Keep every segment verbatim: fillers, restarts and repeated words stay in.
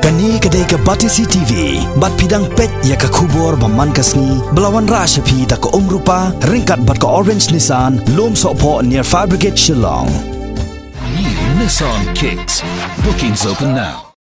Kane ka dei ka Batesi T V, bad phi dang peit ïa ka khubor ba man ka sngi, ba la wanrah sha phi da ka Umrupa, ryngkat bad ka Orange Nissan, Lum Sohphoh near Fire Brigade Shillong. New Nissan Kicks. Bookings open now.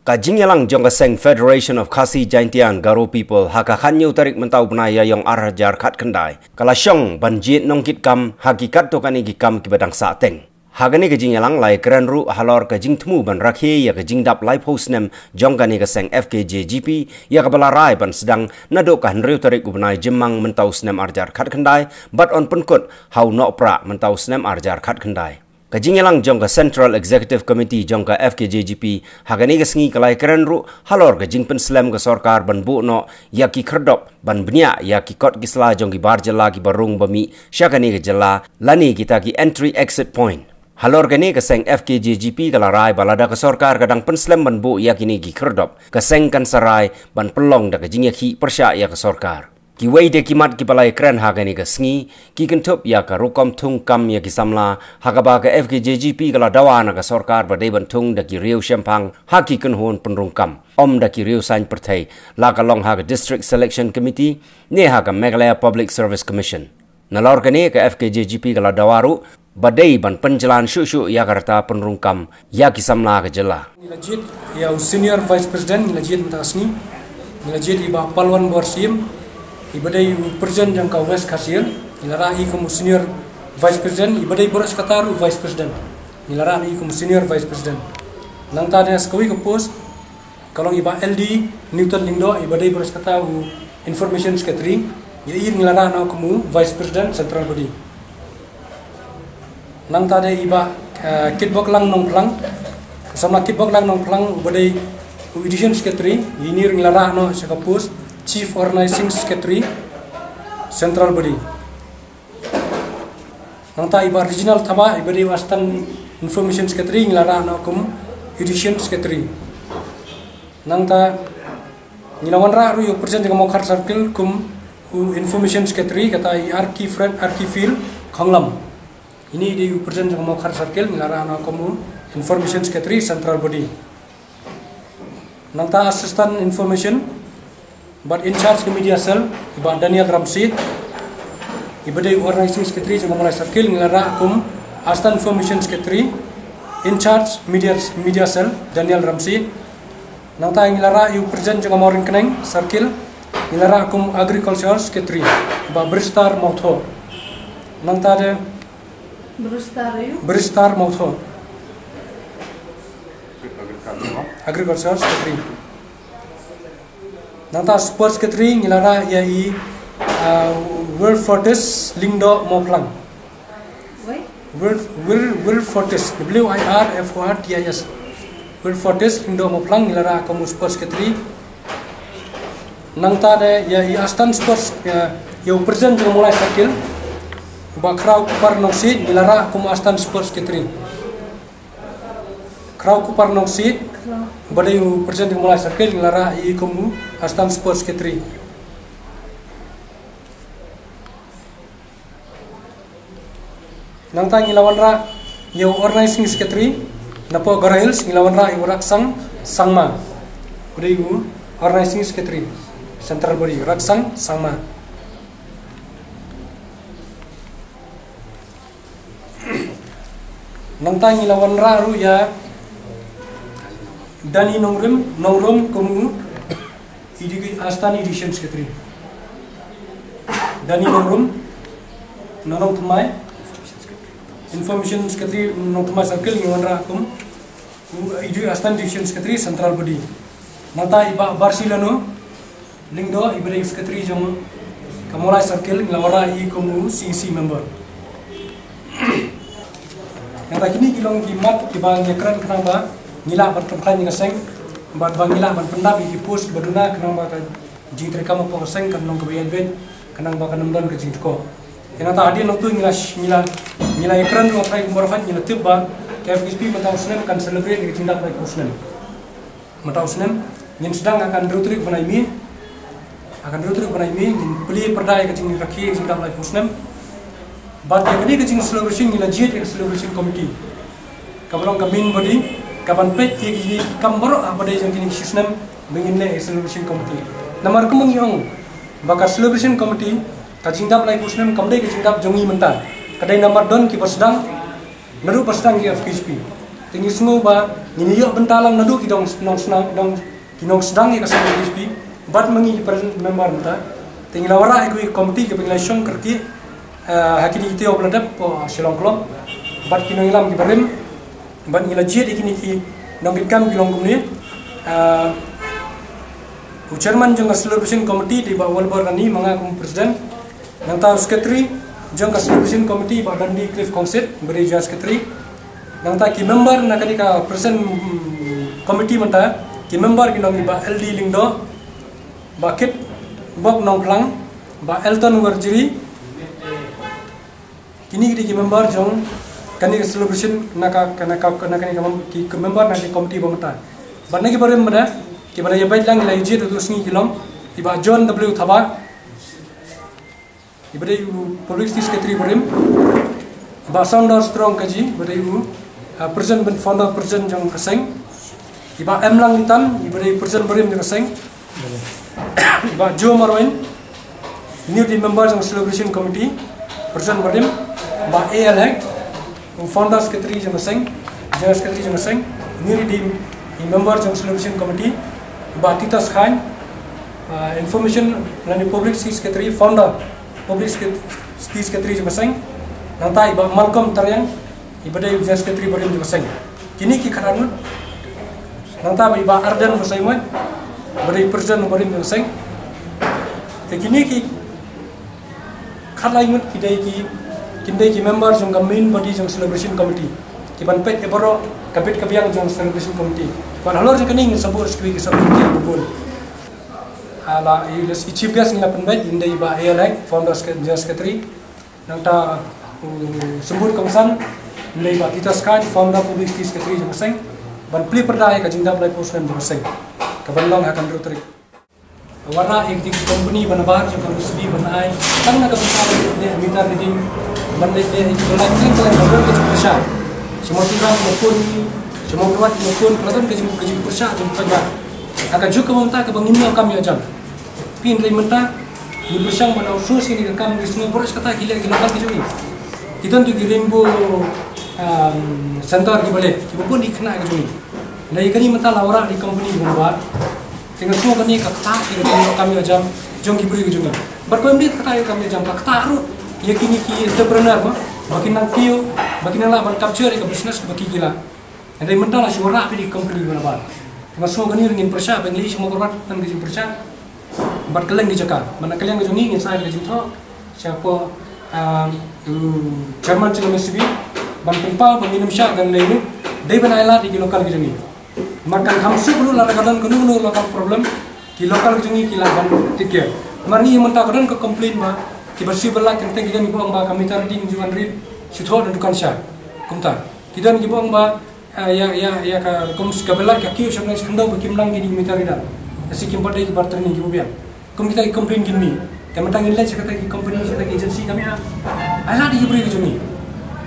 Ka jingïalang jong ka seng Federation of Khasi Jaintia and Garo People ha ka khathynñiew tarik mynta u bnai Ïaïong ar hajar khatkhyndai ka la shong ban jied nongkitkam ha ki katto katne ki kam kiba dang sahteng. Ha kane ka jingïalang la ïakren ruh halor ka jingthmu ban rakhe ïa ka jingdap laiphew snem jong kane ka seng F K J G P, ïa kaba la rai ban sdang naduh ka hynriew tarik u bnai Jymmang mynta u snem ar hajar khatkhyndai, bad yn pynkut ha u Nohprah mynta u snem ar hajar khatkhyndai. Ka jingïalang jong ka Central Executive Committee jong ka F K J G P ha kane ka sngi ka la ïakren ruh halor ka jingpynslem ka sorkar ban buh noh ïa ki khyrdop ban bniah ïa ki kot ki sla jong ki bar jylla kiba rung ba mih sha kane ka jylla, lane kita ki entry exit point. Halor kane ka seng F K J G P ka la rai ba lada ka sorkar ka dang pynslem ban buh ïa kine ki khyrdop, ka seng kan sa rai ban pynlong da ka jingïakhih pyrshah ïa ka sorkar. Kiwei de ki mat kiba la ïakren ha kane ka sngi ki kynthup ïa ka rukom thung kam ïa ki samla, ha kaba ka F K J G P ka la dawa na ka sorkar ba dei ban thung da ki riew shemphang ha ki kynhun pynrung kam, ym da ki riew saiñ pyrthei, la ka long ha ka District Selection Committee ne ha ka Meghalaya Public Service Commission. Nalor kane ka F K J G P ka la dawa ruh ba dei ban pynjlan shuh shuh ïa ka rta pynrung kam ïa ki samla ka jylla. Ngi la jied ïa u Senior Vice President, ngi la jied mynta ka sngi. Ngi la jied i Bah Palwan Borsim, iba dei u President jong ka West Khasi Hills. Ngi la rah i kum u Senior Vice President, iba dei baroh kata ruh u Vice President. Ngi la rah i kum u Senior Vice President. Nangta de sa kawei ka post ka long i Bah L D Newton Lyngdoh, iba dei baroh kata u Information Secretary, ïa i ngi la rah noh kum u Vice President Central Body. Nangta de i Bah, eh, Kitboklang Nongphlang, ka samla Kitboklang Nongphlang, uba dei u Education Secretary, ïa ini ruh ngi la rah noh sha ka post Chief Organizing Secretary Central Body. Nangta i Bah Reginald Thabah, iba dei u Assistant Information Secretary, ngi la rah noh kum Education Secretary. Nangta ngi la wanrah ruh ïa u President jong ka Mawkhar Circle kum u Information Secretary, kata i Archifred, Archifield Khonglam. Ini i dei u President jong ka Mawkhar Circle, ngi la rah noh kum u Information Secretary Central Body. Nangta Assistant Information bad In Charge ka Media Cell, i Bah Daniel Ramsey, iba dei u Organizing Secretary jong ka Mawlai Circle, ngi la rah kum Assistant Information Secretary, In Charge Media, Media Cell, Daniel Ramsey. Nangta ngi la rah ïa u President jong ka Mawryngkneng Circle, ngi la rah kum Agriculture Secretary, i Bah Bristar Mawthoh. Nangta de Bristar aïu? Bristar Mawthoh. Agriculture Secretary. Nangta Sports Secretary ngi la rah ïa i, ah, Wilfortis Lyngdoh Mawphlang. Wei? Wil, Wil, Wilfortis, W I R F O R T I S. Wilfortis Lyngdoh Mawphlang ngi la rah kum u Sports Secretary. Nangta de ïa i Assistant Sports, ïa, ïa u President jong ka Mawlai Circle, Bah Khrawkupar Nongsiej, ngi la rah kum u Assistant Sports Secretary. Khrawkupar Nongsiej, ba dei u President jong ka Mawlai Circle, ngi la rah ïa i kum u Assistant Sports Secretary. Nangta ngi la wanrah ïa u Organizing Secretary, napoh Garo Hills ngi la wanrah ïa u Raksang Sangma. U dei u Organizing Secretary Central Body, Raksang Sangma. Nangta ngi la wanrah ruh ïa Dani Nongrim, Nongrum kum u Edu-, Assistant Education Secretary. Dani Nongrum, na Nongthymmai. Information Secretary Nongthymmai Circle ngi wanrah kum u Edu-, Assistant Education Secretary Central Body. Nangta i Bah Barsilano Lyngdoh, iba dei Secretary jong ka Mawlai Circle, ngi la wanrah i kum u C E C member. Nangta kine ki long ki mat kiba ngi kren khnang ba ngi lah ban pynkhlaiñ ïa ka seng, bad ba ngi lah ban pyndap ïa ki post ba duna, khnang ba ka jingtrei kam hapoh ka seng kan long kaba ïaid beit, khnang ba kan ym don ka jingtkoh. Te nangta hadien nangtu ngi la, ngi la, ngi la ïakren ruh ha ka por ba ngi la tip ba ka F K J P mynta u snem kan celebrate ïa ka jingdap laiphew snem. Mynta u snem ngin sdang ha ka hynriew tarik bnai May. Ha ka hynriew tarik bnai May ngin plie pyrda ïa ka jingrakhe ïa ka jingdap laiphew snem. Bad ïa kane ka jing celebration ngi la jied ïa ka celebration committee, kaba long ka main body, Ka ban peit ïa ki kam baroh ha ba dei jong kine ki snem ba ngin leh ïa celebration committee. Namar kumba ngi ong ba ka celebration committee, ka jingdap laiphew snem kam dei ka jingdap jong ngi mynta. Ka dei namar don ki ba sdang, naduh ba sdang ki F K J P. Te ngi sngew ba ngin ïoh bynta lang naduh ki dong, nong sdang, dong, ki nongsdang ïa ka F K J P bad ma ngi ki present member mynta. Te ngi la wanrah ïa ka committee kaba ngi la shong kyrkieh, eh, ha kine ki taïew ba la dep, ko Shillong Club bad ki nongïalam ki barim. Bad ngi la jied ïa kine ki nongkitkam ki long kumne. Ah, u chairman jong ka celebration committee dei Bah Wilbur Rani, ma nga kum president. Nangta u secretary jong ka celebration committee Bah Dundee Cliff Kongsit, ba dei joint secretary. Nangta ki member na kane ka present, mm, committee mynta, ki member ki long i Bah L D Lyngdoh, Bah Kitbok Nongphlang, Bah Elton Warjri. Kine ki dei ki member jong kane ka celebration na ka, na ka, na kane ka mem-, ki, ki member na ki committee ba mynta. Bad na ki barim mynta, ki ba la ïa beit lang la ïa jied ha u sngi ki long, i Bah John W Thabah, i ba dei u publicity secretary barim, i Bah Sounder Strong Kaji, i ba dei u, ah, president bad founder president jong ka seng, i Bah M Langtan, i ba dei president barim jong ka seng, Bah Joe Marwein, une u dei member jong celebration committee, president barim, Bah A L Hek, founder secretary jong ka seng, general secretary jong ka seng, une u dei member jong celebration committee, Bah Titus Khan, uh, information lane publicity secretary, founder publicity secretary jong ka seng, nangta i Bah Malcolm Tariang, i ba dei u general secretary barim jong ka seng. Kine ki khatar ngut. Nangta ba i Bah Ardent Basaiawmoit, ba dei president barim jong ka seng. Te kine ki khatlai ngut ki dei ki, kin dei ki member jong ka main body jong celebration committee. Ki ban peit ïa baroh ka bit ka biang jong celebration committee. Bad halor jong kane ngin sa buh shuh ki sub committee ba bun. Ala i, i chief guest ngi la pynbeit, i dei i Bah A L Hek, founder sec-, general secretary. Nangta u symbud kongsan, i dei i Bah Titus Khan, founder publicity secretary jong ka seng, ban plie pyrda ïa ka jingdap laiphew snem jong ka seng, ka ban long ha ka hynriew tarik. Wanrah ïa ki company ba nabar jong ka M S B ban ai tang na ka bynta ban leh meter reading, ban leh, leh ïa ki, ban leh kylliang kylliang ban don ka jingpyrshah. Sha Mawtyrwat ki phone, sha Mawtyrwat ki phone, ka la don ka jing, ka jingpyrshah jong ki paidbah. Ha ka juk kaba mynta kaba ngim ïoh kam ïoh jam. Hynrei mynta ngi pyrshang ban outsource ïa kane ka kam, ngi sngew baroh shi katta ki leh ki local ki jong ngi. Ki don ki Rainbow, um, Center kiba leh, kiba bun ki khynnah ki jong ngi. Hynrei ïa kane mynta la wanrah da ki company kiba nabar. Te nga sngew kane ka ktah ïa ka jingïoh kam ïoh jam jong ki briew ki jong ngi. Bad kawei ym dei ka ktah ïoh kam ïoh jam, ka ktah ruh ïa kine ki entrepreneur, ma, ba kin nang kiew, ba kin nang lah ban capture ïa ka business kaba ki, ki lah. Hynrei mynta la shu wanrah beit da ki company ba nabar. Te nga sngew kane ruh ngin pyrshah, ba ngi leit sha Mawkyrwat tang ka jingpyrshah. Bad kylleng ki jaka, bad na ka liang ka jong ngi ngin sa ai ka jingthoh sha ka, ah, u chairman jong ka M S B ban pynpaw ba ngin ym shah ban leh ruh, dei ban ai lad ïa ki local ki jong ngi. Namar kan kham suk ruh lada ka don kano kano local problem, ki local ki jong ngi ki lah ban take care. Namar ngi mynta ka don ka complain ba kiba shu ba lait, teng teng ki don kiba ong ba ka meter reading ju unread, shu thoh na dukan sha. Kumta ki don kiba ong ba, ah, ïa, ïa, ïa ka, kum ka ba lait ka kiew sha nai sha khyndew ba kim nang kine ki meter reader. Lehse kim pat dei kiba training, kiba biang. Kum kita ki complain kin mih. Te mynta ngin leit sha kata ki company, sha kata ki agency, ka mih ha. Ai lad ïa ki briew ki jong ngi.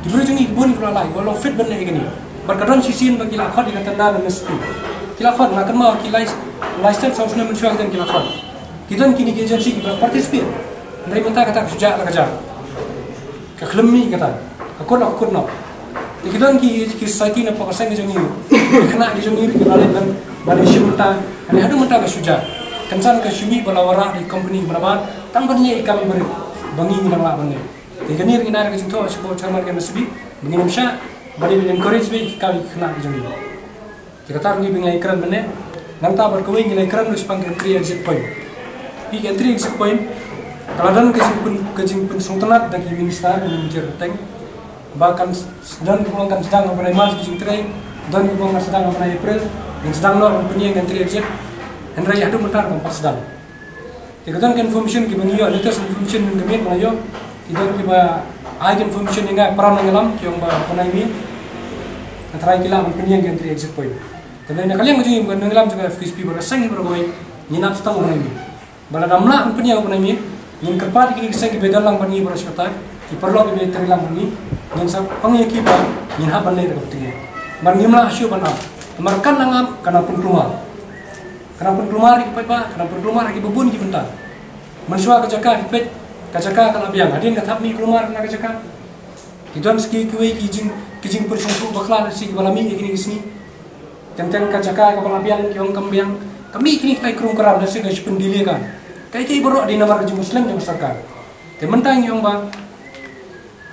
Ki briew jong ngi ki bun ki la lait, ki la long fit ban leh ïa kane. Bad ka don shisien ba ki la khot ïa ka tender na M S B. Ki la khot, nga kynmaw ki lic-, license sawsnem mynshuwa ki don ki la khot. Ki don kine ki agency kiba participate. Hynrei mynta kata ka shu jah la ka jah. Ka khlem mih kata, ka kut noh, ka kut noh. Te ki don ki, ki society na poh ka seng ka jong ngi, ki khynnah ki jong ngi ruh ki la leit ban, ban ïashim bynta. Hynrei haduh mynta ka shu jah. Kynsan ka shu mih ba la wanrah da ki company ba nabar tang ban leh ïa ki kam barit ba ngi ngi dang lah ban leh. Te kane ruh ngin ai ka jingthoh sha u chairman ka M S B ba ngin ym shah, ba dei ban encourage beit ïa ki kam ïa ki khynnah ki jong ngi. Te kata ruh ngi ba ngi la ïakren mynne. Nangta bad kawei ngi la ïakren ruh shaphang ka entry exit point. Phi, ka entry exit point ka la don ka jingpyn, ka jingpynsngewtynnat da ki minister, ki minister pateng, ba kan s-, don kiba ong kan sdang ha u bnai March ka jingtrei, don kiba ong kan sdang ha u bnai April. Ngin sdang noh ban pynïeng ka entry exit. Hynrei haduh mynta kam pat sdang. Te ka don ka information kiba ngi ïoh, latest information mynta ka miet ba ngi ïoh, ki don kiba ai ka information ïa nga, para nongïalam, ki ong ba u bnai May, nga tharai ki lah ban pynïeng ka entry exit point. Te na ka liang ka jong ngi, ka nongïalam jong ka F K J P baroh, ka seng hi baroh kawei, ngin ap sdang u bnai May. Ba lada ym lah ban pynïeng u bnai May, ngin kyrpad ïa kine ki seng kiba don lang bad ngi baroh shi katta, ki paralok kiba trei lang bad ngi, ngin sa ong ïa ki ba ngin hap ban leit da kaba tynrai. Namar ngim lah shuh ban ap. Namar kan nang ap, kan nang pynkulmar. Kan nang pynkulmar ïa ki paidbah, kan nang pynkulmar ïa ki babun ki bynta. Mynshuwa ka jaka ki peit, ka jaka ka la biang. Hadien ka thap mih kulmar na ka jaka. Ki don sa kiwei ki jing, ki jingpyrshang bakla na shi ki ba la mih ïa kine ki sngi. Teng teng ka jaka ka ba la biang, ki ong kam biang. Ka mih kine ki tai krum kram na shi ka shi pyndelay ka. Kaei kaei baroh dei namar ka jingmynsiem jong ka sorkar. Te mynta ngi ong ba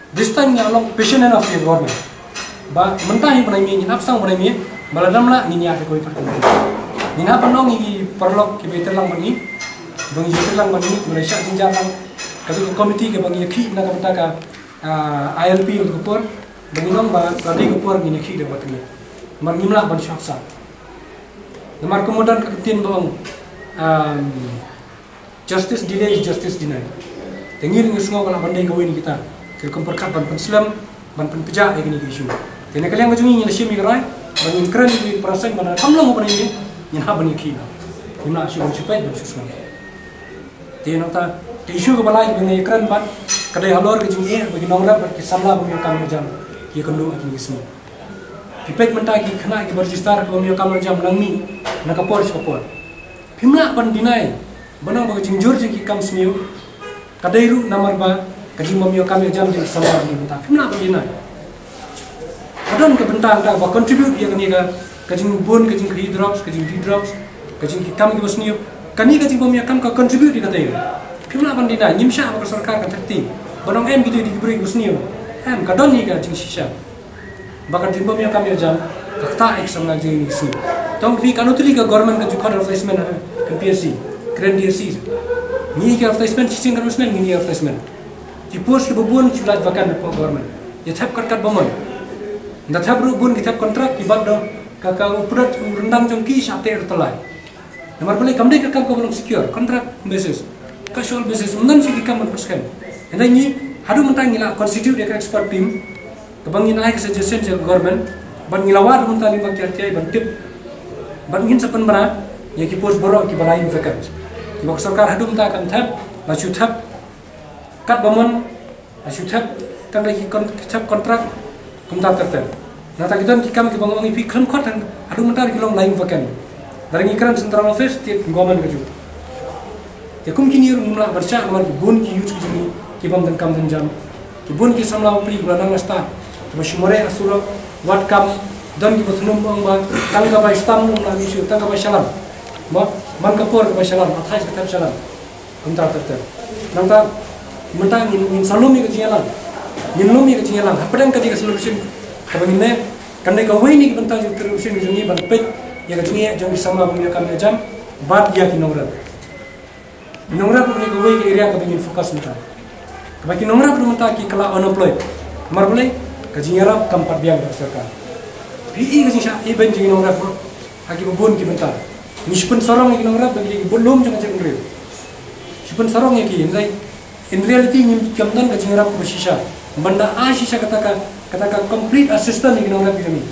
This time ngi la long patient enough ïa ka government. Ba mynta hi bnai May, ngin ap sang bnai May, ba lada ym lah ngin ïa ka koi pat. Ngin hap ban ong ïa ki paralok ki ba ïatrei lang bad ngi, ba ngi ïatrei lang bad ngi, ba la shah jynjar lang. Katu ka committee ka ba ngi ïakhih na ka bynta ka, ah, I L P ka por, ba ngin ong ba la dei ka por ngin ïakhih da ba tyngi. Namar ngim lah ban shah sa. Namar kumba don ka ktien ba ong, um, Justice delay is justice denied. Te ngi ruh ngi sngew ka lah ban dei kawei na kita ki rukom pyrkhat ban pynslem, ban pynpjah ïa kine ki issue. Te na ka liang ka jong ngi, ngi la shim ïa ka rai ba ngin kren ïa ki para seng ban, kam long u ban ïa, ngin hap ban ïakhih noh. Ngim lah shu ban shu peit ban shu sngew. Te nangta ka issue ka ba lai ba ngi kren bad ka dei halor ka jingeh ba ki nongrep bad ki samla ba ïoh kam ïoh jam ki kynduh ïa kine ki sngi. Ki peit mynta ki khynnah ki ba register ki ba ïoh kam ïoh jam nang mih na ka por sha ka por. Phim lah ban deny ba nang ba ka jingjur jong ki kam sniew ka dei ruh namar ba ka jingbym ïoh kam ïoh jam jong ki samla jong ki mynta. Phim lah ban deny. Ka don ka bynta ka ba contribute ïa kane ka, ka jingbun, ka jingkri drugs, ka jingdi drugs, ka jing ki kam ki ba sniew. Kane ka jingbym ïoh kam ka contribute ïa ka dei. Phim lah ban deny, ngim shah ba ka sorkar ka thakti. Ba nang em ki dei ki briew ki ba sniew. Em ka don ïa ka jingshisha. Ba ka jingbym ïoh kam ïoh jam ka ktah ïa ki samla jong ngi ki sngi. Tang phi ka nutri ka government ka ju khot replacement ha M P S C, kren D S C. Ngi ka replacement, shisien ka replacement, ngi ka replacement. Ki post ki ba bun ki lait vacant na ka government. Ïa thep kat kat ba mon. Nda thep ruh bun ki thep contract ki bad da ka, ka u pdot u ryndang jong ki sha te er talai. Namar balei kam dei ka kam ka ba long secure, contract basis, casual basis, ym don shi ki kam ban pyrshah. Hynrei ngi haduh mynta ngi la constitute ïa ka expert team, ka ba ngin ai ka suggestion sha ka government, bad ngi la wad mynta lyngba ki R T I ban tip, bad ngin sa pynbna ïa ki post baroh ki ba la im vacant. Ki ba ka sorkar haduh mynta kam thep, la shu thep kat ba mon, la shu thep, tang da ki kon-, thep contract, kumta ter ter. Nangta ki don ki kam ki ba nga ong ïa phi khlem khot tang, haduh mynta ki long la im vacant. Lada ngi kren central office, te government ka ju. Te kum kine ruh ngim lah ban shah namar ki bun ki youth ki jong ngi ki bym don kam don jam. Ki bun ki samla bapli ki ba la nang stad, ki ba shu mareh ha surok, wad kam, don ki ba thnum ong ba tang ka bai stamp ong la issue, tang ka bai shalan. Mo, man ka por ka bai shalan, athai ka thep shalan. Kumta ter ter. Nangta mynta ngin, ngin sa lum ïa ka jingïalang. Ngin lum ïa ka jingïalang. Hapdeng ka jingïalang solution ka ba ngin ne, kan dei kawei na ki bynta jong ka solution ka jong ngi ban peit ïa ka jingïalang jong ki samla ba ïoh kam ïoh jam bad ïa ki nongrep. Ki nongrep ruh ka dei kawei ka area ka ba ngin focus mynta. Ka ba ki nongrep ruh mynta ki kylla unemployed. Namar balei? Ka jingïarap kam pat biang ka sorkar. Phi i ka jingshah i ban jong ki nongrep ruh ha ki ba bun ki bynta. Ngi shu pynsarong ïa ki nongrep ba ki dei ki bun lum jong ka jaitbynriew. Shu pynsarong ïa ki, hynrei in reality ngim, kam don ka jingïarap ba shisha ban da ai shisha kata ka, kata ka complete assistance ïa ki nongrep ki jong ngi.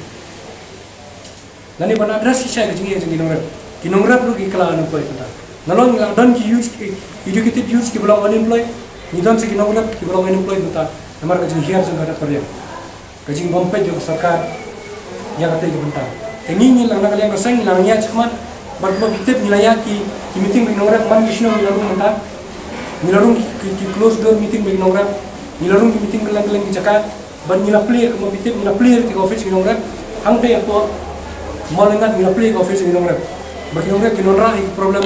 Lane ban address shisha ka jingeh jong ki nongrep. Ki nongrep ruh ki kylla unemployed mynta. Nalor ngi la don ki youth, ki educated youth ki ba long unemployed. Ngi don sa ki nongrep ki ba long unemployed mynta namar ka jinghiar jong ka rat ka riang. Ka jingbym peit jong ka sorkar ïa katei ka bynta. Te ngi, ngi la na ka liang ka seng ngi la nang ïaid shakhmat. Bad kumba phi tip ngi la ïaid ki, ki meeting bad ki nongrep man ki shnong ngi la rung mynta. Ngi la rung ki, ki, ki closed door meeting bad ki nongrep. Ngi la rung ki meeting kylleng kylleng ki jaka. Bad ngi la plie, kumba phi tip ngi la plie ki office ki nongrep. Hangtei hapoh Mawlyngnat ngi la plie ki office ki nongrep. Bad ki nongrep ki wanrah ïa ki problem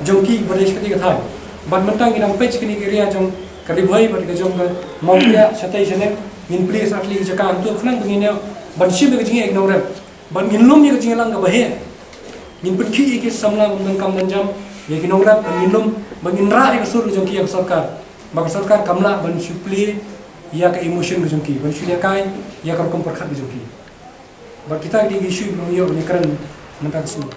jong ki ba dei sha katei ka thaiñ. Bad mynta ngi dang peit sha kine ki area jong ka Ri Bhoi bad ka jong ka Mawkyrwat shatei shaneng, ngin plie sa tylli ki jaka hangto khnang ba ngin ïoh ban shim ïa ka jingeh ki nongrep. Bad ngin lum ïa ka jingïalang kaba heh. Ngin pynkhih ïa ki samla bym don kam don jam, ïa ki nongrep, bad ngin lum, bad ngin rah ïa ka sur ka jong ki ïa ka sorkar. Ba ka sorkar kam lah ban shu plie ïa ka emotion ka jong ki, ban shu lehkai ïa ka rukom pyrkhat ka jong ki. Bad kita ki dei ki issue ba ngi ïoh ban kren mynta ka sngi.